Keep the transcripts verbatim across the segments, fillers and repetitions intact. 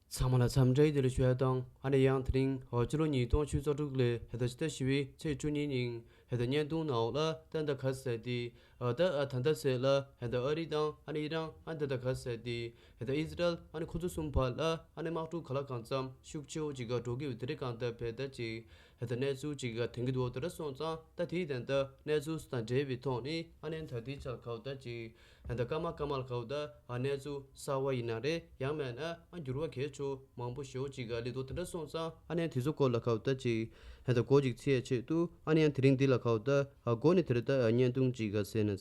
ཚང་མ་ལ་འཚམས་འདྲི་བདེ་ལེགས་ཞུ་ཡ་དང་ཨ་ནི་ཡང་དེ་རིང་ཕྱི་ལོ་ཉིས་སྟོང་ཆུ་ཚོད་དྲུག་ལོའི་ཧེ་ད་ཕྱི་ཟླ་བཞི་པའི་ཚེས་བཅུ་གཉིས་ཉིན་ཧེ་ད་བརྙན་ཐུང་ནང་ལ་ད་ད་ག་ཟེར་ཏེ་ད་ད་ད་ཟེར་ལ་ཧེ་ད་ཨ་རི་དང་ཨ་ནི་ཨི་རན་ཨ་ད་ད་ག་ཟེར་ཏེ་ཧེ་ད་ཨི་ཟི་རལ་ཨ་ནི་ཁོ་ཚོ་གསུམ་བར་ལ་ཨ་ནི་དམག་འཁྲུག་ག་ལ་གང་འཚམ་ཤུགས་ཆེ་བོ་ཅིག་ག་འགྲོ་གི་ཡོད་དེ་རེད། གང་ལྟར་བས་ད་ཅིག་ཧེ་ད་གནས་ཚུལ་ཅིག་ག་ཐོན་གི་འདུག་དེ་འདྲ་སོང་ཙང་ད་དེའི་དོན་དུ་གནས་ཚུལ་དང་འབྲེལ་བའི་ཐོག་ནས་ཨ་ནི་ད་དེའི་ཆར་ག་བ་ད་ཅིག་ད་སྐར་མ་སྐར་མ་ལ་ག་བ་ད་ཨ་གནས་ཚུལ་གསར་བ་ཡིན་ན་རེད། ཡང་མེད་ན་ཨ་འགྱུར་བ་གལ་ཆེ་མང་པོ་ཞེ་པོ་ཅིག་ག་སླེབས་འདུག་དེ་འདྲ་སོང་ཙང་ཨ་ནི་དེ་ཚོ་སྐོར་ལ་ག་བ་ད་ཅིག་ད་ད་འགོ་ཅིག་ཚིག་ཡ་ཆེད་དུ་ཨ་ནི་ཡང་དེ་རིང་འདི་ལ་ག་བ་ད་ཨ་འགོ་ནས་དེ་རིང་ད་ཨ་བརྙན་ཐུང་ཅིག་ག་ཟེར་ན།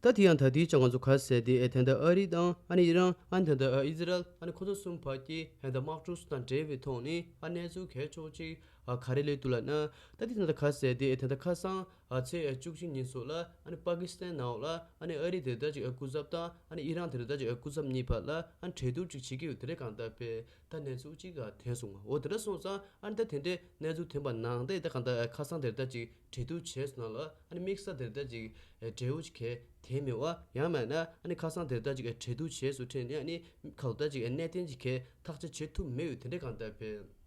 ད་དེ་ཡང་ད་དེའི་ཆ་ང་ཚོ་ག་ཟེར་དེ་ཨེ་ད་ད་ཨ་རི་དང་ཨ་ནི་ཨི་རན་ཨ་ནི་ད་ད་ཨི་ཟི་རལ་ཨ་ནི་ཁོ་ཚོ་གསུམ་བར་གྱི་ད་དམག་འཁྲུག་དང་འབྲེལ་བའི་ཐོག་ནས་ཨ་གནས་ཚུལ་གལ་ཆེ་བོ་ཅིག་ཨ་ག་རེ་སླེབས་འདུག་ལབ་ན། ད་དེ་ད་ད་ག་ཟེར་དེ་ཨེ་ད་ད་ཁ་སང་ཨ་ཚེས་བཅུ་གཅིག་ཉིན་སོགས་ལ་ཨ་ནི་པ་ཀི་སི་ཐན་ནང་ལ་ཨ་ནི་ཨ་རི་དེ་ད་ཅིག་ཨ་སྐུ་ཚབ་དང་ཨ་ནི་ཨི་རན་དེ་ད་ཅིག་ཨ་སྐུ་ཚབ་གཉིས་བར་ལ་ཨ་ནི་གྲོས་བསྡུར་ཅིག་བྱེད་ཀྱི་ཡོད་དེ་རེད། གང་ལྟར་བས་ད་གནས་ཚུལ་ཅིག་ག་ཐོན་སོང་། འོ་དེ་འདྲ་སོང་ཙང་ཨ་ནི་ད་དེ་འདྲའི་གནས་ཚུལ་ཐོན་པ་ནང་ད་ད་གང་ལྟར་ཁ་སང་དེ་ད་ཅིག་གྲོས་བསྡུར་བྱས་སོང་ལ་ཨ་ནི་དམིགས་བསལ་དེ་ད་ཅིག་འབྲས་བུ་ཅིག་གས་དེ་མེད་བ། ཡང་མེད་ན་ཨ་ནི་ཁ་སང་དེ་ལྟར་ཅིག་གྲོས་བསྡུར་བྱས་སུ་ཕྲད་ནས་ཨ་ནི་ཁ་ལོ་ལྟར་ཅིག་གནད་དོན་ཅིག་གས་ཐག་གཅོད་བྱེད་ཐུབ་མེད་ཡོད་དེ་འདྲའི་གང་ལྟར་བས་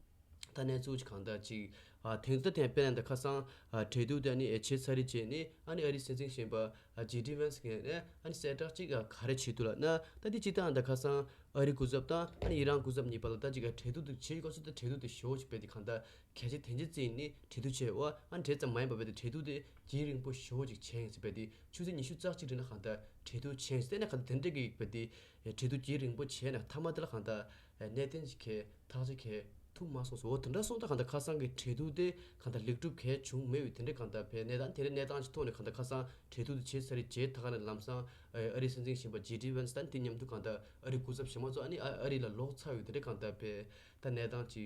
ད་གནས་ཚུལ་ཅིག་གང་ལྟར་ཅིག་ཨ་དོན་ཚན་དེ་དཔེར་ན་ད་ཁ་སང་ཨ་གྲོས་བསྡུར་དེ་ཨ་ནི་བྱས་ཚར་རེད་བྱས་ནས་ཨ་ནི་ཨ་རིའི་སྲིད་འཛིན་གཞོན་པ་ཨ་ཇེ་ཌི་ཝན་སི་ངོས་ནས་ཨ་ནི་གསལ་བསྒྲགས་ཅིག་ཨ་ག་རེ་བྱེད་འདུག་ལབ་ན། ད་དེ་སྤྱིར་བཏང་ད་ཁ་སང་ཨ་རི་སྐུ་ཚབ་དང་ཨ་ནི་ཨི་རན་སྐུ་ཚབ་གཉིས་བར་ལ་ད་ཅིག་ཨ་གྲོས་བསྡུར་དེ་བྱེད་དགོས་སུ་ད་གྲོས་བསྡུར་དེ་ཞེ་པོ་ཅིག་རྦད་དེ་གང་ལྟར་གལ་ཆེ་དོན་ཆེ་བརྩིས་ནས་གྲོས་བསྡུར་བྱས་པ་ཨ་ནི་དེ་ཙམ་མ་ཡིན་པ་རྦད་དེ་གྲོས་བསྡུར་དེ་ཇེ་རིང་པོ་ཞེ་པོ་ཅིག་བྱས་ཡིན་ཟེར། རྦད་དེ་ཆུ་ཚོད་ཉི་ཤུ་རྩ་གཅིག་རིང་ལ་གང་ལྟར་གྲོས་བསྡུར་བྱས་ཡིན་ཟེར་ན། གང་ལྟར་དེ་འདྲ་གི་རྦད་དེ་གྲོས་བསྡུར་ཇེ་རིང་པོ་བྱས་ན་མཐའ་མ་དེ་ལ་གང་ལྟར་གནད་དོན་ཅིག་གས་ཐག་གཅོད་གས་ཐུབ་མ་སོང་ཟེར། འོ་དེ་འདྲ་སོང་ཙང་གང་ལྟར་ཁ་སང་གི་གྲོས་བསྡུར་དེ་གང་ལྟར་ལེགས་གྲུབ་གས་བྱུང་མེད་པའི་དེ་འདྲའི་གང་ལྟར་བས་གནས་སྟངས་དེ་འདྲའི་གནས་སྟངས་ཀྱི་ཐོག་ནས་གང་ལྟར་ཁ་སང་གྲོས་བསྡུར་དེ་བྱས་ཚར་རེད། རྗེས་ད་ག་ནས་ལམ་སང་ཨ་རིའི་སྲིད་འཛིན་གཞོན་པ་ཇེ་ཌི་ཝན་སི་དང་དེ་མཉམ་དུ་གང་ལྟར་ཨ་རིའི་སྐུ་ཚབ་གཞན་མ་ཚོ་ཨ་ནི་ཨ་ཨ་རི་ལ་ལོག་ཚར་ཡོད་དེ་འདྲའི་གང་ལྟར་བས་ད་གནས་སྟངས་ཀྱི་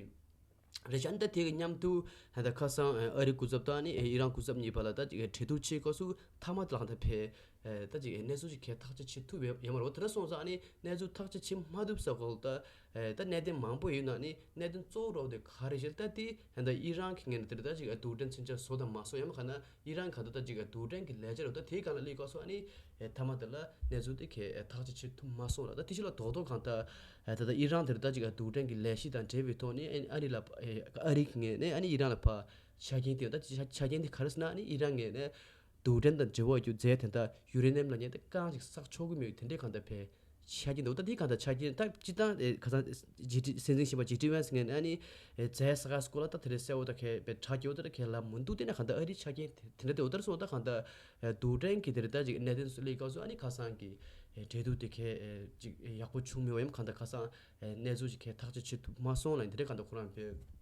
རེད་ཤག་ཨ་ནི་ད་དེ་གི་མཉམ་དུ་ད་ཁ་སང་ཨ་རིའི་སྐུ་ཚབ་དང་ཨ་ནི་ཨི་རན་སྐུ་ཚབ་གཉིས་བར་ལ་ད་ཅིག་གྲོས་བསྡུར་བྱེད་སྐབས་སུ་མཐའ་མ་དེ་ལ་གང་ལྟར་བས་ད་ཅིག་གནས་ཚུལ་ཅིག་གས་ཐག་གཅོད་བྱེད་ཐུབ་ཡོད་ཡོད་མ་རེད། འོ་དེ་འདྲ་སོང་ཙང་ཨ་ནི་གནས་ཚུལ་ཐག་གཅོད་བྱེད་མ་ཐུབ་ས་གོ་ལ་ད་ད་གནད་དོན་མང་པོ་ཡོད་ན་ཨ་ནི་གནད་དོན་གཙོ་བོ་རོགས་དེ་ག་རེ་ཞིག་ད་དེ་ད་ཨི་རན་གྱི་ངོས་ནས་དེ་ད་ཅིག་རྡུལ་ཕྲན་མཚོན་ཆ་བཟོ་དང་མ་བཟོ་ཡང་མ་ག་ན་ཨི་རན་ག་ད་ད་ཅིག་རྡུལ་ཕྲན་གྱི་ལས་འཆར་རོ་ད་དེའི་སྒང་ལ་སླེབས་སྐབས་སུ་ཨ་ནི་མཐའ་མ་དེ་ལ་གནས་ཚུལ་དེ་གས་ཐག་གཅོད་བྱེད་ཐུབ་མ་སོང་ལ། ད་དེ་ཕྱི་ལ་རྡོག་རྡོག་གང་ལྟར་ད་ད་ཨི་རན་དེར་ད་ཅིག་རྡུལ་ཕྲན་གྱི་ལས་གཞི་དང་འབྲེལ་བའི་ཐོག་ནས་ཨ་ཨ་རི་ལ་ཨ་རི་གི་ངོས་ནས་ཨ་ནི་ཨི་རན་ལ་ཕར་ཆ་རྐྱེན་དེ་ད་ཆ་ཆ་རྐྱེན་དེ་ག་རེ་ཟེར་ན་ཨ་ནི་ཨི་རན་ངོས་ནས་རྡུལ་ཕྲན་དང་འབྲེལ་བ་རྒྱུ་རྫས་དེ་ད་ཡུ་རེ་ནི་ཡམ་ལབ་མཁན་དེ་རྐང་ཅིག་བསགས་ཆོག་གི་མེད་དེ་འདྲའི་གང་ལྟར་བས་ཆ་རྐྱེན་འདུག་ད་དེ་གང་ལྟར་ཆ་རྐྱེན་ད་སྤྱིར་བཏང་ཨེ་ཁ་སང་ཇི་ཏི་སྲིད་འཛིན་གཞོན་པ་ཇེ་ཌི་ཝན་སི་ངོས་ནས་ཨ་ནི་ཨེ་རྫས་ཟ་ཁ་སྐོར་ལ་ད་དེ་རེད་གསལ་བོ་ད་གས་པའི་དྲ་རྒྱ་བོ་ད་གས་ལབ་མི་འདུག་དེ་ནས་གང་ལྟར་ཨ་རིའི་ཆ་རྐྱེན་དེ་དེ་འདྲ་དེ་འོ་ལྟར་སོང་ད་གང་ལྟར་ཨེ་རྡུལ་ཕྲན་གྱི་དེ་རེད་ད་ཅིག་གནད་དོན་སུ་ལས་སྐབས་སུ་ཨ་ནི་ཁ་སང་གི་ཨེ་གྲོས་བསྡུར་དེ་གས་ཨེ་ཅིག་ཡག་པོ་བྱུང་མེད་པ་ཡིན་གང་ལྟར་ཁ་སང་ཨེ་གནས་ཚུལ་ཅིག་གས་ཐག་གཅོད་བྱེད་ཐུབ་མ་སོང་ལ་ཡིན་དེ་འདྲ་གང་ལྟར་ཁོ་རང་བས།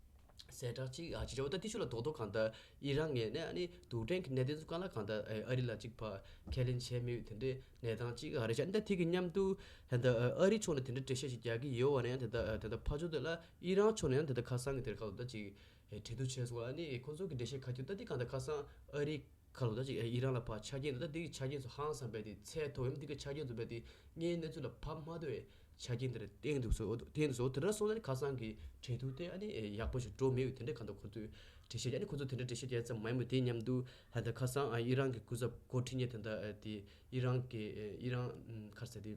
གསལ་བསྒྲགས་གཅིག་ཨ་ཅི་བྱ་བ་ད་དེ་ཤུ་ལ་རྡོག་རྡོག་གང་ལྟར་ཨི་རན་ངོས་ནས་ཨ་ནི་རྡུལ་ཕྲན་གྱི་གནད་དོན་ཚོ་གང་ལ་གང་ལྟར་ཨ་རི་ལ་གཅིག་ཕར་ཁས་ལེན་བྱས་མེད་དེ་འདྲའི་གནས་སྟངས་གཅིག་ཨ་རེད་ཤག་ད་དེ་གི་མཉམ་དུ་ད་ལྟ་ཨ་རི་ཕྱོགས་ནས་དེ་འདྲའི་འགྲེལ་བཤད་ཞིག་རྒྱག་གི་ཡོད་པ་ནས་ད་ལྟ་ད་ལྟ་ཕར་ཕྱོགས་དེ་ལ་ཨི་རན་ཕྱོགས་ནས་ཡང་ད་ལྟ་ཁ་སང་གི་དེར་ཁ་ལོ་ད་ཅིག་གྲོས་བསྡུར་བྱས་སོང་ལ་ཨ་ནི་ཁོང་ཚོ་གི་འགྲེལ་བཤད་ག་རྒྱུ་ད་དེ་གང་ལྟར་ཁ་སང་ཨ་རི་ཁ་ལོ་ད་ཅིག་ཨི་རན་ལ་ཕར་ཆ་རྐྱེན་ད་དེ་གི་ཆ་རྐྱེན་ཚོ་ཧང་སང་རྦད་དེ་ཚད་མཐོ་ཡོད་དེ་གི་ཆ་རྐྱེན་ཚོ་རྦད་དེ་དངོས་གནས་ཚུལ་ལ་བབས་མ་ཐུབ་པའི་ཆ་རྐྱེན་དེ་འདྲ་བསྟན་འདུག་སོ། བསྟན་འདུག་སོ། དེ་འདྲ་སོང་ན་ནི་ཁ་སང་གི་གྲོས་བསྡུར་དེ་ཨ་ནི་ཡག་པོ་ཞིག་འགྲོ་མེད་པའི་དེ་འདྲ་གང་ལྟར་ཁོ་ཚོས་འགྲེལ་བཤད་ཀྱི་ཨ་ནི་ཁོ་ཚོ་དེ་འདྲ་འགྲེལ་བཤད་རྒྱག་ཙམ་མ་ཡིན་པ་དེ་མཉམ་དུ་ད་ལྟ་ཁ་སང་ཨི་རན་གྱི་སྐུ་ཚབ་འགོ་ཁྲིད་མཁན་དེ་འདྲ་དེ་ཨི་རན་གྱི་ཨི་རན་ག་རེ་ཟེར་དེ་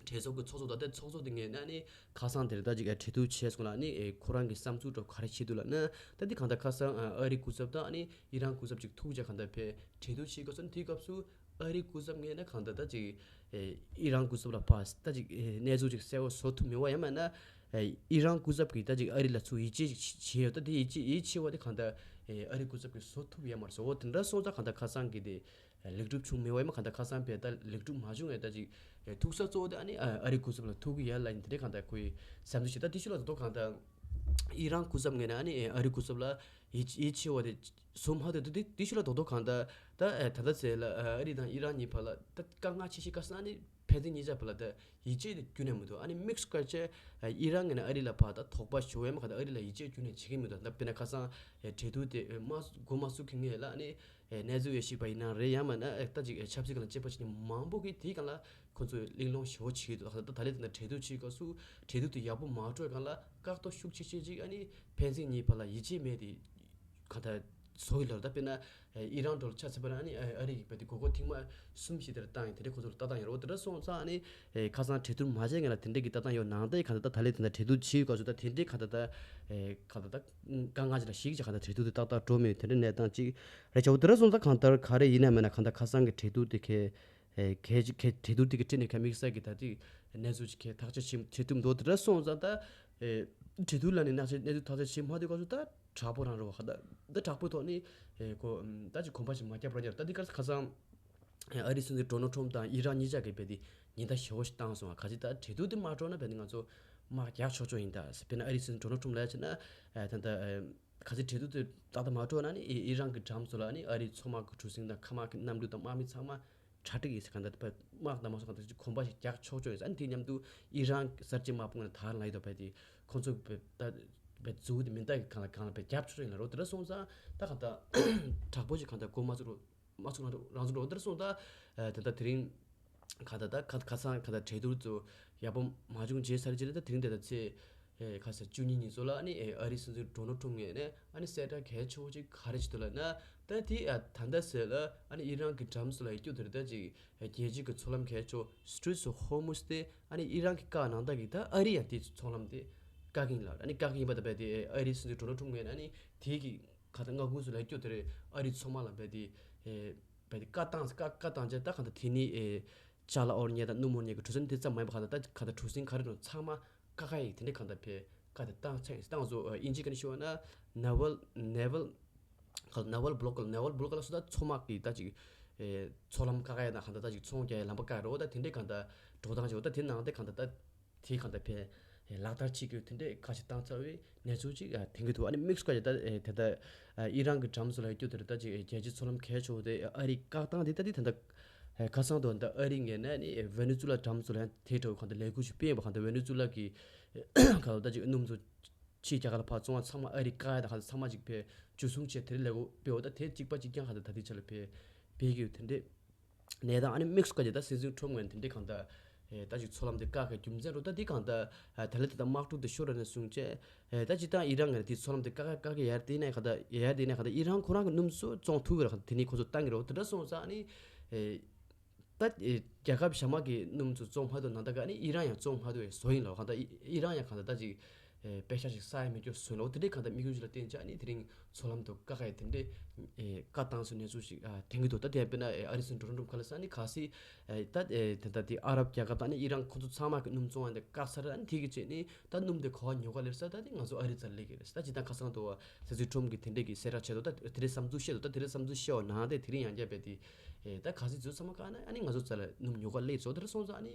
གྲོས་ཚོགས་ཀྱི་ཚོགས་གཙོ་ད་ལྟ་ཚོགས་གཙོ་དེ་ངོས་ནས་ཨ་ནི་ཁ་སང་དེར་ད་ཅིག་གྲོས་བསྡུར་བྱས་སོང་ལ་ཨ་ནི་ཁོ་རང་གི་བསམ་ཚུལ་འདྲ་ག་རེ་བྱེད་འདུག་ལབ་ན། ད་འདི་གང་ལྟར་ཁ་སང་ཨ་རི་སྐུ་ཚབ་དང་ཨ་ནི་ཨི་རན་སྐུ་ཚབ་ཅིག་ཐུག་བྱས་གང་ལྟར་ཕར་གྲོས་བསྡུར་བྱེད་སྐབས་སུ་དེའི་སྐབས་སུ། ཨ་རིའི་སྐུ་ཚབ་ངོས་ནས་གང་ལྟར་ད་ཅིག་ཨེ་ཨི་རན་སྐུ་ཚབ་ལ་ཕར་ད་ཅིག་ཨེ་གནས་ཚུལ་ཅིག་གསལ་བོ་བཟོ་ཐུབ་མེད་པ་ཡང་མིན་ན་ཨེ་ཨི་རན་སྐུ་ཚབ་ཀྱིས་ད་ཅིག་ཨ་རི་ལ་ཚུར་ཡིད་ཆེས་ཤིག་བྱས་ཡོད། ད་དེ་ཡིད་ཆེས་ཡིད་ཆེས་པ་དེ་གང་ལྟར་ཨེ་ཨ་རིའི་སྐུ་ཚབ་ཀྱིས་བཟོ་ཐུབ་ཡོད་མ་རེད་ཟེར། འོ་དེ་འདྲ་སོང་ཙང་གང་ལྟར་ཁ་སང་གི་དེ་ཨེ་ལེགས་གྲུབ་བྱུང་མེད་པ་ཡང་མིན། གང་ལྟར་ཁ་སང་ཕར་ད་ལེགས་གྲུབ་མ་བྱུང་བས་ད་ཅིག་ཨེ་ཐུག་ས་གཙོ་བོ་དེ་ཨ་ནི་ཨ་ཨ་རིའི་སྐུ་ཚབ་ལ་ཐུག་གི་ཡོད་ལབ་ཡིན། དེ་འདྲ་གང་ལྟར་ཁོའི་བསམ་ཚུལ་ཞིག་ད་དེ་ཤུ་ལ་ད་དོ་གང་ལྟར་ཨི་རན་སྐུ་ཚབ་ངོས་ནས་ཨ་ནི་ཨེ་ཨ་རིའི་སྐུ་ཚབ་ལ་ཡིད་ཡིད་ཆེས་པ་དེ་སོ་མ་དེ་དེ་དེ་ཤུ་ལ་རྡོག་རྡོག་གང་ལྟར་ད་ཨེ་ད་ལྟ་ཟེར་ལ་ཨ་རི་དང་ཨི་རན་གཉིས་བར་ལ་ད་དཀའ་ངལ་ཆེ་ཤོས་ག་ཟེར་ན་ཨ་ནི་ཕན་ཚུན་གཉིས་ཆ་བར་ལ་ད་ཡིད་ཆེས་དེ་ཁྱོན་ནས་མི་འདུག་ཨ་ནི་དམིགས་སུ་བཀར་བྱས་ཨེ་ཨི་རན་ངོས་ནས་ཨ་རི་ལ་ཕར་ད་དོགས་པ་ཞུ་ཡ་མ་ག་ད་ཨ་རི་ལ་ཡིད་ཆེས་ཁྱོན་ནས་བྱེད་ཀྱི་མི་འདུག་ད་དཔེར་ན་ཁ་སང་ཨེ་གྲོས་བསྡུར་དེ་ཨེ་མ་འགོ་མ་ཚུགས་ཀྱི་སྔོན་ལ་ཨ་ནི་ཨེ་གནས་ཚུལ་ཡོད་ཤེས་པ་ཡིན་ན་རེད། ཡང་མིན་ན་ཨེ་ད་ཅིག་ཨེ་ཆབ་སྲིད་སྒང་ལ་དཔྱད་པ་བྱེད་མཁན་མང་པོ་གིས་དེའི་སྒང་ལ་ཁོ་ཚོས་གླེང་སློང་ཞེ་པོ་བྱེད་ཀྱི་འདུག་ད་ད་ལན་དེ་ན་གྲོས་བསྡུར་བྱེད་སྐབས་སུ་གྲོས་བསྡུར་དེ་ཡག་པོ་མ་འགྲོ་བའི་སྒང་ལ་བཀག་རྡོ་ཤུགས་ཆེ་ཆེ་ཅིག་ཨ་ནི་ཕན་ཚུན་གཉིས་བར་ལ་ཡིད་ཆེས་མེད་དེ་གང་ལྟར་ བཟོ་ཡི་ལ་ད་དཔེར་ན་ཨི་རན་འགྲོ་ལ་ཆ་ཚད་པ་ན་ཨ་ནི་ཨ་རི་ཡི་བལ་དུ་མགོ་སྐོར་ཐེངས་མ་གསུམ་ཞིག་དེར་བཏང་ཡིན། དེ་འདྲའི་ཁོ་ཚོར་ལྟ་སྟངས་ཡོད་རེད། འོ་དེ་འདྲ་སོང་ཙང་ཨ་ནི་ཁ་སང་གྲོས་བསྡུར་མ་བྱས་སྔོན་ལ་དེ་འདྲའི་གི་ལྟ་སྟངས་ཡོད་ནང་དེ་གང་ལྟར་ད་ད་ལས་དེ་འདྲ་གྲོས་བསྡུར་བྱེད་དགོས་སུ་ད་དེ་འདྲའི་གང་ལྟར་ད་གང་ལྟར་ད་དཀའ་ངལ་ཅིག་ལ་ཞིག་ཅིག་གང་ལྟར་གྲོས་བསྡུར་དེ་ཏག་ཏག་འགྲོ་མེད་དེ་འདྲའི་གནས་སྟངས་ཅིག་རེད་ཆ། འོ་དེ་འདྲ་སོང་ཙང་གང་ལྟར་ག་རེ་ཡིན་ན་མིན་ན་གང་ལྟར་ཁ་སང་གི་གྲོས་བསྡུར་དེ་གལ་གལ་གལ་གྲོས་བསྡུར་དེ་གི་སྤྲིན་ནས་ཁ་དམིགས་བསལ་གི་ད་དེ་གནས་ཚུལ་ཅིག་གལ་ཐག་གཅོད་བྱེད་བྱེད་ཐུབ་འདུག་དེ་འདྲ་སོང་ཙང་ད་གྲོས་བསྡུར་ལ་ནི་གནས་ཚུལ་གནས་ཚུལ་ཐག་གཅོད་བྱེད་མ་ཐུབ་སྐབས་སུ་ད་དྲག་པོ་རང་རེད་བ། ད་ད་དྲག་པོའི་ཐོག་ནི་ཨེ་ཁོ་ཨམ་ད་ཅིག་གོམ་པ་ཞིག་མ་བརྒྱབ་རོགས་ཡ། ད་འདི་གར་ཁ་སང་ཨེ་ཨ་རིའི་སྲིད་འཛིན་ཌོ་ནལ་ཊམ་དང་ཨི་རན་གཉིས་ཆ་གི་བལ་དེ་ཉེན་བརྡ་ཞེ་པོ་ཞིག་བཏང་སོང་བ། ག་ཅི་ད་གྲོས་བསྡུར་དེ་མ་འགྲོ་ན་བལ་དེ་ང་ཚོ་དམག་རྒྱག་ཆོག་ཆོག་ཡིན། ད་དཔེར་ན་ཨ་རིའི་སྲིད་འཛིན་ཌོ་ནལ་ཊམ་ལ་ཡ་བྱས་ན་ཨེ་ད་ད་ཨེ་ག་ཚོད་གྲོས་བསྡུར་དེ་ཏག་ཏག་མ་འགྲོ་ན་ནི་ཨི་ཨི་རན་གྱི་འགྲམ་ཚོ་ལ་ནི་ཨ་རིའི་མཚོ་དམག་གི་གྲུ་གཟིངས་དང་མཁའ་དམག་གི་གནམ་གྲུ་དང་དམག་མི་ཚང་མ་གྲ་སྒྲིག་ཡིན་ཟེར། གང་ལྟར་དཔེ་དམག་དང་དམག་ཟོན་གང་ལྟར་གོམ་པ་ཞིག་རྒྱག་ཆོག་ཆོག་ཡིན་ཟེར། ཨ་ནི་དེ་མཉམ་དུ་ཨི་རན་གསར་བརྗེ་དམག་དཔུང་ལ་དར་ལ་ཡོད་པ་དེ་ཁོང་ཚོ་དཔེ་ད་དཔེ་མཛུབ་དེ་མེ་མདའ་གི་སྒང་ལ་སྒང་ལ་དཔེ་རྒྱབ་ཆོག་ཆོག་ཡིན་ལ་རོ། དེ་འདྲ་སོང་ཙང་ད་གང་ལྟར་དྲག་པོ་ཞིག་གང་ལྟར་འགོ་མ་ཚུགས་རོ། མ་ཚུགས་རང་ཚུགས་རང་ཚུགས་རོ། དེ་འདྲ་སོང་ཙང་ད་ད་དེ་རིང་གང་ལྟར་ད་ཁ་ཁ་སང་གང་ལྟར་གྲོས་བསྡུར་ཚོ་ཡག་པོ་མ་བྱུང་རྗེས་ཚར་རྗེས་ལ་ད་དེ་རིང་དེ་ད་ཚེས་ཨེ་ཁ་སང་བཅུ་གཉིས་ཉིན་ཚོ་ལ་ཨ་ནི་ཨེ་ཨ་རིའི་སྲིད་འཛིན་ཌོ་ནལ་ཊམ་ངོས་ནས་ཨ་ནི་གསལ་བསྒྲགས་གལ་ཆེ་བོ་ཅིག་ག་རེ་བྱེད་འདུག་ལབ་ན། ད་དེ་ཨ་ད་ལྟ་ཟེར་ལ་ཨ་ནི་ཨི་རན་གྱི་འགྲམ་སུ་ལ་ཡོད་རྒྱུ་དེ་རེད། ད་ཅིག་རྒྱལ་སྤྱི་གི་མཚོ་ལམ་གལ་ཆེ་བོ་Straits of Hormuz དེ་ཨ་ནི་ཨི་རན་གྱིས་བཀག་ནང་ལྟར་གྱི་ད་ཨ་རི་ཡང་དེ་མཚོ་ལམ་དེ་བཀག་གི་ཡིན་ལབ། ཨ་ནི་བཀག་གི་ཡིན་པ་ད་བས་དེ་ཨ་རིའི་སྲིད་འཛིན་ཌོ་ནལ་ཊམ་ངོས་ནས་ཨ་ནི་དེ་གི་ག་ད་མངའ་ཁུལ་སུ་ལ་ཡོད་རྒྱུ་དེ་རེད། ཨ་རིའི་མཚོ་དམག་ལ་བས་དེ་ཨེ་བས་དེ་བཀག་བཏང་བཀག་བཀག་བཏང་རྗེས་ད་གང་ལྟར་དེ་ནི་ཨེ་ཅ་ལག་དབོར་མཁན་དང་སྣུམ་དབོར་མཁན་གྱི་གྲུ་གཟིངས་དེ་ཙམ་མ་ཡིན་པ་གང་ལྟར་ད་གང་ལྟར་གྲུ་གཟིངས་ག་རེ་རེད་ཚང་མ་བཀག་ཡ་ཡིན། དེ་འདྲ་གང་ལྟར་བས་བཀག་དེ་བཏང་ཚར་ཡིན། ད་ང་ཚོ་ཨ་དབྱིན་ཇི་སྐད་ནས་ཞུ་བ་ན་naval naval ག་naval blocker naval blocker ལ་སོ་ད་མཚོ་དམག་གི་ད་ཅིག་ཨེ་མཚོ་ལམ་བཀག་ཡ་དང་གང་ལྟར་ད་ཅིག་ཚོང་རྒྱག་ཡ་ལམ་པ་བཀག་རེད། འོ་ད་དེ་འདྲའི་གང་ལྟར་འགྲོ་སྟངས་ཅིག་འོ་ད་དེ་ནང་དེ་གང་ལྟར་ད་དེ་གང་ལྟར་བས་ལག་བསྟར་བྱེད་རྒྱུ་དེ་འདྲའི་བཀའ་ཞིག་བཏང་ཚར་བའི་གནས་ཚུལ་ཅིག་ཨ་ཐོན་གྱི་འདུག་ཨ་ནི་དམིགས་སུ་བཀར་ཡ་ད་ཨེ་དེ་ལྟར་ཨ་ཨི་རན་གྱི་འགྲམ་ཚོ་ལ་ཡོད་རྒྱུ་དེ་རེད། ད་ཅིག་ཨེ་རྒྱལ་སྤྱིའི་མཚོ་ལམ་གལ་ཆེ་བོ་དེ་ཨ་རིས་བཀག་སྟངས་དེ་ད་དེ་ད་ལྟ་ཨེ་ཁ་སང་དུ་ད་ཨ་རི་ངོས་ནས་ནི་ཨེ་ཝེ་ནེ་ཛུ་ལ་འགྲམ་ཚོ་ལ་ཡང་དེ་འདྲ་བོ་གང་ལྟར་ལས་འགུལ་ཞིག་སྤེལ་ཡོད་པ། གང་ལྟར་ཝེ་ནེ་ཛུ་ལ་གི་གང་ལྟར་ད་ཅིག་སྣུམ་ཚོ་ཕྱིའི་རྒྱལ་ཁབ་ལ་ཕར་བཙོང་བ་ཚང་མ་ཨ་རིས་བཀག་ཡ་དང་གང་ལྟར་ཚང་མ་ཅིག་ཕར་འཇུ་བཟུང་བྱས་དེ་ལས་འགུལ་སྤེལ་ཡོད། ད་དེ་གཅིག་པ་གཅིག་རྐྱང་གང་ལྟར་ད་ལྟའི་ཆ་ལ་ཕར་སྤེལ་གྱི་ཡོད། དེ་འདྲའི་གནས་སྟངས་ཨ་ནི་དམིགས་སུ་བཀར་རྗེས་ད་སྲིད་འཛིན་ཊམ་ངོས་ནས་དེ་འདྲའི་གང་ལྟར་ཨེ་ད་ཅིག་མཚོ་ལམ་དེ་བཀག་གི་རྒྱུ་མཚན་རུ་ད་དེ་གང་ལྟར་ཨ་ད་ལྟ་དེ་ད་དམག་འཁྲུག་དེ་ཤོར་ར་ནས་བཟུང་བྱས་ཨེ་ད་ཅིག་ད་ཨི་རན་ངོས་ནས་དེ་མཚོ་ལམ་དེ་བཀག་བཀག་གི་ཡར་དེ་ནས་གང་ལྟར་ཡར་དེ་ནས་གང་ལྟར་ཨི་རན་ཁོ་རང་གི་སྣུམ་ཚོ་བཙོང་ཐུབ་ཀྱི་རེད། གང་ལྟར་དེ་ནས་ཁོ་ཚོ་བཏང་གི་རེད། འོ་དེ་འདྲ་སོང་ཙང་ཨ་ནི་ཨེ་ད་ཨེ་རྒྱལ་ཁབ་གཞན་མ་གི་སྣུམ་ཚོ་བཙོང་མ་ཐུབ་ནང་ལྟར་ག་ཨ་ནི་ཨི་རན་ཡང་བཙོང་མ་ཐུབ་པའི་བཟོ་ཡིན་ལ། གང་ལྟར་ཨི་ཨི་རན་ཡང་གང་ལྟར་ད་ཅིག་ཨེ་དཔེ་ཤག་ཅིག་ས་ཡ་མེད་སྐྱོ་བཟོས་ལ། འོ་དེ་འདྲའི་གང་ལྟར་དམིགས་ཡུལ་ཅིག་ལ་བརྟེན་བྱས་ཨ་ནི་དེ་རིང་མཚོ་ལམ་དུ་བཀག་ཡ་དེ་འདྲའི་ཨེ་བཀག་བཏང་སོང་གནས་ཚུལ་ཞིག་ཨ་ཐོན་གྱི་འདུག་ད་དེ་ཡང་དཔེར་ན་ཨེ་ཨ་རིའི་སྲིད་འཛིན་ཌོ་ནལ་ཊམ་ག་ལ་ས་ནི་ག་སི་ཨེ་ད་ཨེ་དེ་ད་དེ་ཨ་རབ་རྒྱལ་ཁབ་དང་ནི་ཨི་རན་ཁོ་ཚོ་ཚང་མ་གི་སྣུམ་བཙོང་བ་འདི་བཀག་ཚར། ཨ་ནི་དེ་གི་རྗེས་ནི་ད་སྣུམ་དེ་ག་པར་ཉོ་ག་སླེབས་ས། ད་དེ་ང་ཚོ་ཨ་རི་རྩར་སླེབས་ཀྱི་རེད། ད་སྤྱིར་བཏང་ཁ་སང་དུ་སྲིད་འཛིན་ཊམ་གི་དེ་འདྲའི་གི་གསལ་བསྒྲགས་བྱས་འདུག་ད་དེ་རིང་བསམ་ཚུལ་བཤད་འདུག་ད་དེ་རིང་བསམ་ཚུལ་བཤད་པ་ནང་དེ་དེ་རིང་ཡང་བསྐྱར་བས་དེ་ཨེ་ད་ག་སི་ཚོ་ཚང་མ་བཀག་ན་ཨ་ནི་ང་ཚོ་རྩ་ལ་སྣུམ་ཉོ་ག་སླེབས་སོང་། དེ་འདྲ་སོང་ཙང་ཨ་ནི་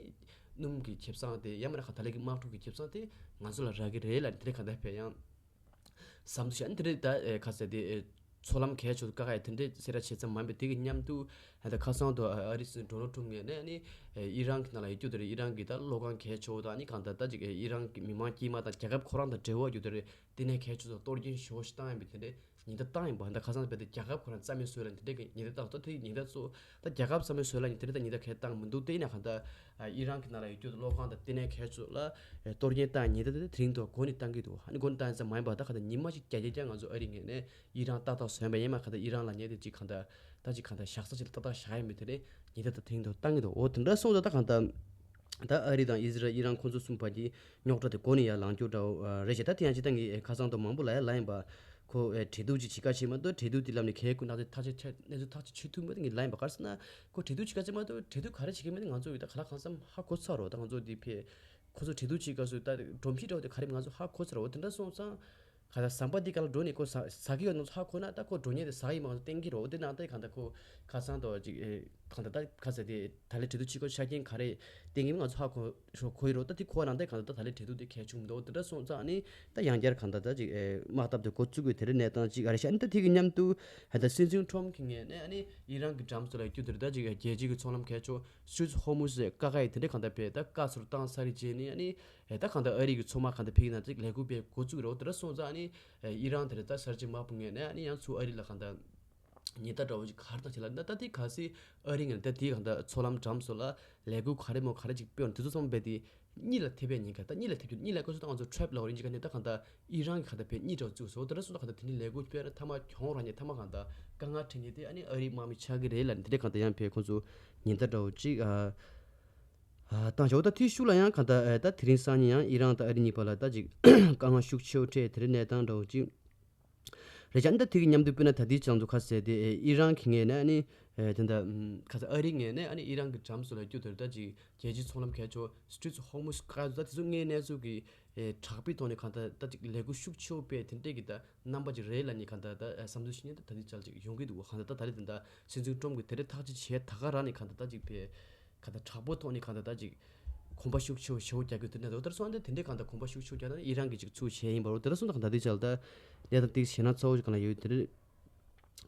སྣུམ་གི་ཁེ་བཟང་དེ་ཡང་མིན་ན་གང་ལྟར་གི་དམག་འཁྲུག་གི་ཁེ་བཟང་དེ་ང་ཚོ་ལ་རག་གི་རེད་ལབ་ནས་དེ་འདྲ་གང་ལྟར་བས་ཡང་བསམ་ཚུལ་བཤད། ཨ་ནི་དེ་འདྲ་ད་ཨེ་ག་ཟེར་དེ་ཨེ་མཚོ་ལམ་གལ་ཆེ་བ་བཀག་ཡ་དེ་འདྲ་གསལ་བསྒྲགས་བྱས་ཙམ་མ་ཡིན་པ་དེ་གི་མཉམ་དུ་ཨ་ད་ཁ་སང་དུ་ཨ་རིའི་སྲིད་འཛིན་ཌོ་ནལ་ཊམ་ངོས་ནས་ཨ་ནི་ཨེ་ཨི་རན་གི་ནང་ལ་ཡོད་རྒྱུ་དེ་རེད། ཨི་རན་གི་ད་གློག་ཁང་གལ་ཆེ་བོ་དང་ཨ་ནི་གང་ལྟར་ད་ཅིག་ཨེ་ཨི་རན་གི་མི་མང་དཀྱུས་མ་དང་རྒྱལ་ཁབ་ཁོ་རང་དང་འབྲེལ་བ་ཡོད་རྒྱུ་དེ་རེད། དེ་ནས་གལ་ཆེ་ཚོ་གཏོར་སྐྱོན་ཞེ་པོ་ཞིག་བཏང་ཡིན་པ་དེ་འདྲའི་ཉེན་བརྡ་བཏང་ཡིན་པ། ད་ཁ་སང་དཔེ་དེ་རྒྱལ་ཁབ་ཁོ་རང་རྩ་མེད་བཟོས་ལ་དེ་འདྲའི་གི་ཉེན་བརྡ་བཏང་། ད་དེ་ཉེན་བརྡ་ཚོ་ད་རྒྱལ་ཁབ་རྩ་མེད་བཟོས་ལ་ཉེན་དེ་འདྲའི་ད་ཉེན་བརྡ་གས་བཏང་མི་འདུག་དེ་ཡིན་ན་གང་ལྟར་ཨ་ཨི་རན་གི་ནང་ལ་ཡོད་རྒྱུ་གློག་ཁང་དང་དེ་ནས་གལ་ཆེ་ཚོ་ལ་ཨེ་གཏོར་སྐྱོན་བཏང་ཉེན་བརྡ་དེ་དེ་རིང་དུ་འགོ་ནས་བཏང་གི་འདུག་ཨ་ནི་འགོ་ནས་བཏང་ཡིན་ཙང་མ་ཡིན་པ་ད་གང་ལྟར་ཉི་མ་གཅིག་བརྒྱ་བརྒྱ་བརྒྱ་ང་ཚོ་ཨ་རི་ངོས་ནས་ཨི་རན་ཏག་ཏག་བཟོས་པ་ཡིན་མ། གང་ལྟར་ཨི་རན་ལ་ཉེན་དེ་ཅིག་གང་ལྟར་ད་ཅིག་གང་ལྟར་བཞག་ས་ཅིག་ལ་ཏག་ཏག་བཞག་ཡིན་མི་དེ་རེད། ཉེན་བརྡ་ད་དེ་རིང་དུ་བཏང་གི་འདུག་འོ་དེ་འདྲ་སོང་ཙང་ད་གང་ལྟར་ད་ཨ་རི་དང་ཨི་ཟི་རལ་ཨི་རན་ཁོང་ཚོ་གསུམ་བར་གྱི་རྙོག་དྲ་དེ་འགོ་ནས་ཡར་ལངས་རྒྱུ་འདྲ་བོ་རེད་ཤག་ད་དེ་ཡང་ཅི་ད་ངས་ཁ་སང་དུ་མང་པོ་ལབ་ཡ་ལབ་ཡིན་པ། ཁོ་ཨེ་གྲོས་བསྡུར་ཅིག་བྱེད་ཀ་བྱེད་མ་གཏོགས་གྲོས་བསྡུར་དེ་ལམ་ནས་གལ་ཁུ་ནག་ཚེ་ཐག་ཆོད་ཆ་གནས་ཚུལ་ཐག་ཆོད་ཆོད་ཐུབ་མ་གཏོགས་ངས་ལབ་ཡིན་པ། ག་རེ་ཟེར་ན་ཁོ་གྲོས་བསྡུར་བྱེད་ཀ་བྱེད་མ་གཏོགས་གྲོས་བསྡུར་ག་རེ་བྱེད་ཀྱི་མེད་ན་ང་ཚོ་ཡོད་ད་ག་ལ་གང་འཚམ་ཧ་གོ་ཚར་རོ། ད་ང་ཚོ་འདི་ཕེ་ཁོ་ཚོ་གྲོས་བསྡུར་བྱེད་སྐབས་སུ་ད་སྒྲོམ་གཞི་འདྲ་བོ་དེ་ག་རེ་མིན་ང་ཚོ་ཧ་གོ་ཚར་རོ། དེ་འདྲ་སོང་ཙང་ག་ད་ཟམ་པ་འདི་ག་ལ་འགྲོ་ནས་ཁོ་ཟ་ཟ་གི་ཡོད་ན་ཧ་གོ་ན་ད་ཁོ་འགྲོ་ཉེན་དེ་ཟ་གི་མ་གཏོགས་གཏན་གྱི་རོ། དེ་ནང་ད་གང་ལྟར་ཁོ་ཁ་སང་དུ་ཅིག་ཨེ་གང་ལྟར་ད་ག་ཟེར་དེ་ད་ལས་གྲོས་བསྡུར་བྱེད་སྐབས་ཆ་རྐྱེན་ག་རེ་གཏན་གྱི་མིན་ང་ཚོ་ཧ་གོ་ཧ་གོ་ཡི་རོ། ད་དེ་ཁོ་ནང་ད་གང་ལྟར་ད་ད་ལས་གྲོས་བསྡུར་དེ་གལ་བྱུང་མི་འདུག་དེ་འདྲ་སོང་ཙང་ནི་ད་ཡང་བསྐྱར་གང་ལྟར་ད་ཅིག་ཨེ་དམག་འཐབ་དེ་འགོ་བཙུགས་དགོས་དེ་རེད། གནས་སྟངས་ཅིག་ཨ་རེ་ཤག་ཨ་ནི་ད་དེ་གི་མཉམ་དུ་ཧ་ད་སྲིད་འཛིན་ཊམ་གི་ངོས་ནས་ཨ་ནི་ཨི་རན་གི་འགྲམ་ཚོ་ལ་རྒྱུ་དེ་རེད། ད་ཅིག་རྒྱལ་སྤྱི་གི་མཚོ་ལམ་གལ་ཆེ་Strait of Hormuz བཀག་ཡ་དེ་འདྲ་གང་ལྟར་བས་ད་བཀག་ཚུར་བཏང་ཚར་རེད་བྱས་ནི་ཨ་ནི། ཨེ་ད་གང་ལྟར་ཨ་རི་གི་མཚོ་དམག་གང་ལྟར་ཕེབས་ན་ཅིག་ལས་འགུལ་སྤེལ་འགོ་བཙུགས་རོགས། དེ་འདྲ་སོང་ཙང་ཨ་ནི་ཨེ་ཨི་རན་དེ་རེད་ད་གསར་བརྗེ་དམག་དཔུང་ངོས་ནས་ཨ་ནི་ཡང་ཚུར་ཨ་རི་ལ་གང་ལྟར་ ཉེན་བརྡ་འདྲ་བོ་ཅིག་ག་རེ་བཏང་བྱས་ལ་ན། ད་དེ་གལ་སྲིད་ཨ་རི་ངོས་ནས་ད་དེའི་གང་ལྟར་མཚོ་ལམ་འགྲམ་སོགས་ལ་ལས་འགུལ་ག་རེ་མོ་ག་རེ་ཅིག་སྤེལ་བ་དེ་ཚོ་ཚང་མ་རྦད་དེ་གཉིད་ལ་ཐེབས་པའི་ཉེན་ཁ། ད་གཉིད་ལ་ཐེབས་རྒྱུ་གཉིད་ལ་སྐབས་སུ་ད་ང་ཚོ་ཊེབ་ལབ་པ་རེད། འཇིག་ག་ནས་ད་གང་ལྟར་ཨི་རན་གྱི་གང་ལྟར་བས་གཉིད་འདྲ་བོ་བཙུགས་སོང་། དེ་འདྲ་སོང་ཙང་གང་ལྟར་དེ་འདྲའི་ལས་འགུལ་སྤེལ་ན་མཐའ་མ་གྱོང་རག་ཉེན། མཐའ་མ་གང་ལྟར་དཀའ་ངལ་འཕྲད་ཉེན་དེ་ཨ་ནི་ཨ་རིའི་དམག་མི་ཆགས་ཀྱི་རེད་ལབ་ནས་དེ་འདྲའི་གང་ལྟར་ཡང་བས་ཁོང་ཚོ་ཉེན་བརྡ་འདྲ་བོ་ཅིག་ཨ་ཨ་བཏང་བྱས། འོ་ད་དེའི་ཤུགས་ལ་ཡང་གང་ལྟར་ཨ་ད་དེ་རིང་སང་ཉིན་ཡང་ཨི་རན་དང་ཨ་རི་གཉིས་བར་ལ་ད་ཅིག་དཀའ་ངལ་ཤུགས་ཆེ་བོ་འཕྲད་དེ་འདྲའི་གནས་སྟངས་འདྲ་བོ་ཅིག་རེད་ཤག་ཨ་ནི་ད་དེ་གི་མཉམ་དུ་དཔེར་ན་ད་ལྟའི་ཆ་ལ་ང་ཚོ་ཁ་གསལ་དེ་ཨེ་ཨི་རན་གྱི་ངོས་ནས་ཨ་ནི་ཨེ་དེ་འདྲ་ཁ་ས་ཨ་རིའི་ངོས་ནས་ཨ་ནི་ཨི་རན་གྱི་འགྲམ་སོགས་ལ་སྐྱོད་དེར་ད་ཅིག་རྒྱལ་སྤྱིའི་མཚོ་ལམ་གལ་ཆེ་བ་Straits of Hormuz བཀག་ད་དེ་ཚོ་དངོས་གནས་ཚུལ་གྱི་ཨེ་དྲག་པོའི་ཐོག་ནས་གང་ལྟར་ད་ཅིག་ལས་འགུལ་ཤུགས་ཆེ་བོ་སྤེལ་དེ་འདྲས་ཀྱི་ད་རྣམ་པ་ཅིག་རེད་ལབ་ནས་གང་ལྟར་ད་ཨེ་བསམ་ཚུལ་ཤེས་མཁན་ད་ད་ལྟའི་ཆ་ལ་ཅིག་ཡོང་གི་འདུག་ག་གང་ལྟར་ད་ད་རེས་དེ་འདྲ་སྲིད་འཛིན་ཊམ་གྱིས་དེ་འདྲས་ཐག་གཅོད་བྱས་ད་ག་རང་ནས་གང་ལྟར་ད་ཅིག་ཕེ་ག་ད་དྲག་པོ་ཐོག་ནས་གང་ལྟར་ད་ཅིག་གོམ་པ་ཤུགས་ཆེ་བོ་ཞེ་བོ་རྒྱག་རྒྱུ་དེ་ནས་ད་ལྟར་སོང་ཙང་དེ་འདྲའི་གང་ལྟར་གོམ་པ་ཤུགས་ཆེ་བོ་རྒྱག་ན་ཨི་རན་གྱིས་ཅིག་ཚུར་བྱས་ཡིན་པ་རེད། དེ་ལྟར་སོང་ཙང་གང་ལྟར་དེ་ཆ་ལ་ད་གནས་སྟངས་ཏིག་ཞེ་ན་ཚ་བོ་ཞིག་གང་ལ་ཡོད་དེ་རེད།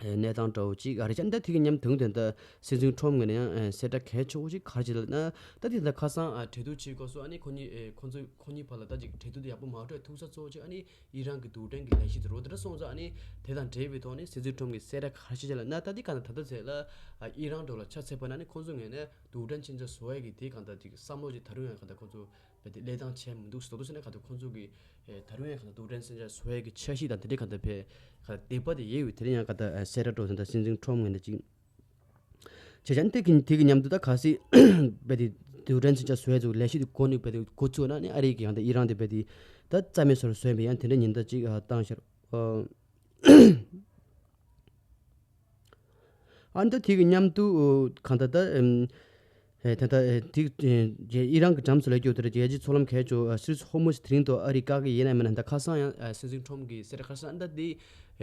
གནས་སྟངས་འདྲ་བོ་ཅིག་ཨ་རེད་ཤག་ཨ་ནི་ད་དེ་གི་མཉམ་དུ་དེ་འདྲ་སྲིད་འཛིན་ཊམ་ངོས་ནས་ཡང་གསལ་བསྒྲགས་གལ་ཆེ་བོ་ཞིག་ག་རེ་བྱས་ལབ་ན། ད་དེ་འདྲ་ཁ་སང་གྲོས་བསྡུར་བྱེད་སྐབས་སུ་ཨ་ནི་ཁོ་གཉིས་ཁོ་ཚོ་ཁོ་གཉིས་བར་ལ་ད་ཅིག་གྲོས་བསྡུར་དེ་ཡག་པོ་མ་འགྲོ་ཐུག་ས་གཙོ་བོ་ཅིག་ཨ་ནི་ཨི་རན་གྱི་རྡུལ་ཕྲན་གྱི་ལས་གཞི་དེ་རེད། དེ་འདྲ་སོང་ཙང་ཨ་ནི་དེ་དང་འབྲེལ་བའི་ཐོག་ནས་སྲིད་འཛིན་ཊམ་གྱིས་གསལ་བསྒྲགས་ག་རེ་བྱས་ལབ་ན། ད་དེ་ག་ནས་ད་ལྟ་ཚེ་ལ་ཨ་ཨི་རན་འདྲ་བོ་ལ་ཆ་མཚོན་པ་ན་ཨ་ནི་ཁོང་ཚོ་ངོས་ནས་རྡུལ་ཕྲན་མཚོན་ཆ་བཟོ་ཡས་ཀྱི་དེ་གང་ལྟར་ཅིག་བསམ་བློ་ཅིག་ད་རུང་ཡང་གང་ལྟར་ཁོང་ཚོ་རྦད་དེ་བློས་བཏང་བྱས་མི་འདུག་ཟེར་དོ་ཟེར་ན་གང་ལྟར་ཁོང་ཚོ་གི་ཨེ་ད་རུང་ཡང་གང་ལྟར་རྡུལ་ཕྲན་མཚོན་ཆ་བཟོ་ཡས་ཀྱི་འཆར་གཞི་དང་དེ་འདྲའི་གང་ལྟར་ཕེ་གང་ལྟར་འདོད་པ་དེ་ཡོད་པའི་དེ་རིང་ཡང་གང་ལྟར་ཨེ་གསལ་བསྒྲགས་འགྲོ་ཟེར་ད་སྲིད་འཛིན་ཊམ་ངོས་ནས་ཅིག་བྱས་ཙང་དེ་གི་དེ་གི་མཉམ་དུ་ད་གལ་སྲིད་རྦད་དེ་རྡུལ་ཕྲན་མཚོན་ཆ་བཟོ་ཡས་ཚོ་ལས་གཞི་དེ་འགོ་ནས་རྦད་དེ་འགོ་བཙུགས་ན་ནི་ཨ་རི་གི་གང་ལྟར་ཨི་རན་དེ་རྦད་དེ་ད་རྩ་མེད་བཟོ་རུ་བཟོས་པའི་ཡང་དེ་འདྲའི་ཉེན་བརྡ་ཅིག་ཨ་བཏང་ཤར། ཨ་ནི་ད་དེ་གི་མཉམ་དུ་གང་ལྟར་ད་ཨེམ་ཨེ་ད་ལྟ་ཨེ་དེ་ཨེ་ཨི་རན་གྱི་འགྲམ་སོགས་ལ་སྐྱོད་དེར་རྒྱལ་སྤྱིའི་མཚོ་ལམ་གལ་ཆེ་བ་Straits of Hormuz དེ་རིང་དུ་ཨ་རི་བཀག་གི་ཡིན་ནམ་མིན་ན། ད་ཁ་སང་ཡང་ཨ་སྲིད་འཛིན་ཊམ་གྱིས་གསལ་བསྒྲགས་ཁ་སང་ད་དེ་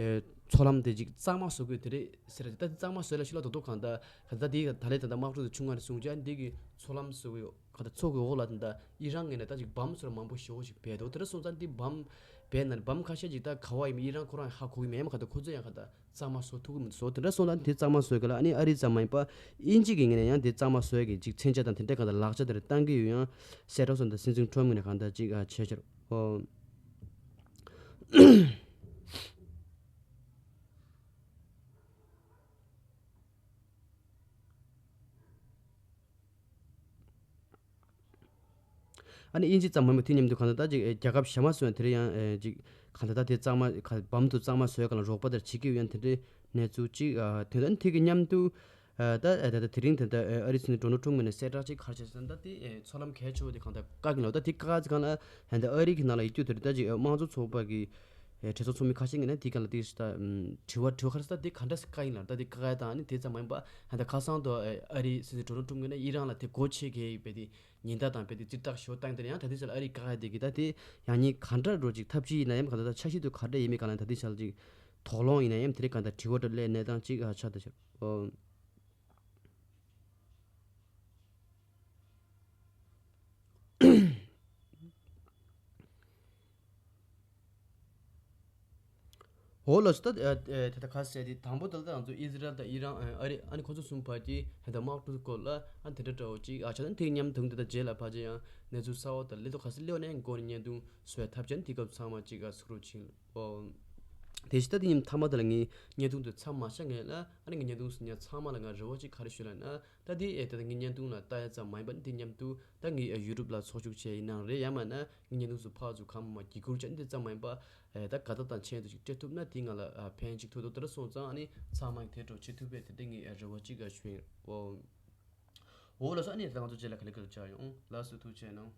ཨེ་མཚོ་ལམ་དེ་ཅིག་གཙང་མ་བཟོ་དགོས་དེ་རེད་ཟེར། ད་དེ་གཙང་མ་བཟོས་ལ་ཤི་ལ་དོ་དོ་གང་ལྟར་གང་ལྟར་དེ་ད་ལས་ད་ལྟ་དམག་འཁྲུག་དེ་ཆུང་ང་རེ་སོང་ཅི་ཨ་ནི་དེ་གི་མཚོ་ལམ་བཟོ་གི་ཡོད། ག་ད་མཚོ་གི་འོག་ལ་ད་ལྟ་ཨི་རན་ངོས་ནས་ད་ཅིག་བམ་ཚོར་མང་པོ་ཞེ་པོ་ཞིག་སྦས་འདུག་དེ་འདྲ་སོང་ཙང་འདི་བམ་སྦས་ན་བམ་ཁ་ཤས་ཅིག་ད་ག་བ་ཡིན་མིན་ཨི་རན་ཁོ་རང་ཧ་གོ་གི་མེད་མ། ག་ད་ཁོ་ཚོ་ཡང་ག་ད་གཙང་མ་བཟོ་ཐུབ་ཀྱི་མི་འདུག་དེ་འདྲ་སོང་ཙང་དེ་གཙང་མ་བཟོ་གི་ལ་ཨ་ནི་ཨ་རི་ཙམ་མ་ཡིན་པ་དབྱིན་ཇི་གི་ངོས་ནས་ཡང་དེ་གཙང་མ་བཟོ་ཡ་གི་ཅིག་མཚོན་ཆ་དང་དེ་འདྲ་ག་ད་ལག་ཆ་དེ་འདྲ་བཏང་གི་ཡོད། ཡང་གསལ་བསྒྲགས་སོང་ད་སྲིད་འཛིན་ཊམ་ངོས་ནས་ག་ད་ཅིག་ཨ་བྱས་ཤར་ཨོ། ཨ་ནི་དབྱིན་ཇི་ཙམ་མ་མ་དེ་མཉམ་དུ་གང་ལྟར་ད་ཅིག་རྒྱལ་ཁབ་གཞན་མ་སོགས་དེ་རིང་ཡང་ཅིག་གང་ལྟར་ད་དེ་གཙང་མ་བམ་དུ་གཙང་མ་བཟོས་ག་ལ་རོགས་པ་དེར་བྱེད་ཀྱི་ཡོད། ཡང་དེ་འདྲའི་གནས་ཚུལ་ཅིག་དེ་ད་ནི་དེ་གི་མཉམ་དུ་ད་ད་དེ་རིང་དེ་ད་ཨ་རི་སྲིད་འཛིན་ཌོ་ནལ་ཊམ་ངོས་ནས་གསལ་བསྒྲགས་ཅིག་ག་རེ་བྱས་ཟེར་ན་ད་དེ་མཚོ་ལམ་གལ་ཆེ་བ་དེ་གང་ལྟར་བཀག་གི་ལ། ད་དེ་བཀག་ཚེ་གང་ལ་ད་ཨ་རི་གི་ནང་ལ་ཡོད་རྒྱུ་དེ་རེད། ད་ཅིག་དམངས་གཙོ་ཚོགས་པ་གི་གྲོས་ཚོགས་ཚོགས་མི་ཁ་ཤས་ངོས་ནས་དེ་ག་ལ་དེ་ད་དྲི་བ་དྲི་བ་ག་རེ་ཟེར་ད་དེ་ག་འདྲ་ཟེར་བཀག་ཡིན་ལ། ད་དེ་བཀག་ཡ་དང་ཨ་ནི་དེ་ཙམ་མ་ཡིན་པ་ད་ཁ་སང་དུ་ཨ་རི་སྲིད་འཛིན་ཌོ་ནལ་ཊམ་ངོས་ནས་ཨི་རན་ལ་དེ་སྒོ་ཕྱེ་གི་ཡོད་པའི་དེ་ཉེན་བརྡ་དང་རྦད་དེ་ཙིར་ཐག་ཞོ་བཏང་དེ་ཡང་ད་དེ་ཚོ་ལ་ཨ་རི་བཀག་ཡ་དེ་གི་ད་དེ་ཡང་སྙིང་ག་འདྲ་འགྲོ་ཅིག་ཐབས་ཅིག་ཡིན་ན་ཡང་ག་ད་ད་འཆར་གཞི་དུ་ག་འདྲ་ཡིན་མིན་ག་ལ་ད་དེ་ཆ་ལ་ཅིག་དོགས་སློང་ཡིན་ན་ཡང་དེ་རིང་ག་ད་དྲི་བ་འདྲ་སླེབས་གནས་སྟངས་ཅིག་ཨ་ཆགས་ད་ཆགས། འོ་ལགས་སོ། ད་ཨ་ཨ་དེ་ད་ག་ཟེར་དེ་དང་པོ་ད་ལྟ་ང་ཚོ་ཨི་ཟི་རལ་དང་ཨི་རན་ཨ་ཨ་རི་ཨ་ནི་ཁོ་ཚོ་གསུམ་བར་གྱི་ད་ལྟ་དམག་འཁྲུག་སྐོར་ལ་ཨ་དེ་འདྲ་འདྲ་བོ་ཅིག་ཨ་ཆ་ད་དེ་མཉམ་དུ་ད་ལྟ་རྗེས་ལ་ཕལ་ཆེར་ཡང་གནས་ཚུལ་གསར་བ་དང་སླེབས་དུས་ག་ཟེར་སླེབས་ནས་འགོ་ནས་བརྙན་ཐུང་བཟོས་ཐབས་བྱས་ནས་དེ་སྐབས་ཚང་མ་ཅིག་ཨ་གཟིགས་རོགས་བྱེད། ཨོ། དེ་བཞིན་ད་དེ་ཉིན་མཐའ་མ་དེ་ལ་ངས་བརྙན་ཐུང་དེ་མཚམས་མ་བཞག་ངེས་ལ་ཨ་ནི་ངས་བརྙན་ཐུང་གཟིགས་མཁན་ཚང་མ་ལ་ང་རེ་བ་ཅིག་ག་རེ་ཞུ་ལབ་ན། ད་དེ་ཨེ་ད་ངའི་བརྙན་ཐུང་ལ་ལྟ་ཡ་ཙམ་མ་ཡིན་པ་ནི་དེ་མཉམ་དུ་ད་ངའི་ཡུ་ཊུབ་ལ་ཚོགས་ཞུགས་བྱས་ཡིན་ནའང་རེད། ཡང་མིན་ན་ངའི་བརྙན་ཐུང་ཚོ་ཕར་ཚུར་གང་མང་བརྒྱུད་བསྐུར་བྱས་ནས་དེ་ཙམ་མ་ཡིན་པ་ཨེ་ད་དགའ་རྟགས་དང་མཆན་དེ་ཅིག་སྤྲད་ཐུབ་ན་དེ་ང་ལ་ཨ་ཕན་ཅིག་ཐོགས་འདུག་དེ་འདྲ་སོང་ཙང་ཨ་ནི་ཚང་མ་གིས་དེ་འདྲ་བྱེད་ཐུབ་པའི་དེ་འདྲ་ངའི་རེ་བ་ཅིག་ཞུ་ཡིན། འོ། འོ་ལགས་སོ། ཨ་ནི་ད་ང་ཚོ་རྗེས་ལ་ག་ལེ་ག་ལེ་བཅར་ཡོང་། ལགས་སོ། ཐུགས་རྗེ་གནང་།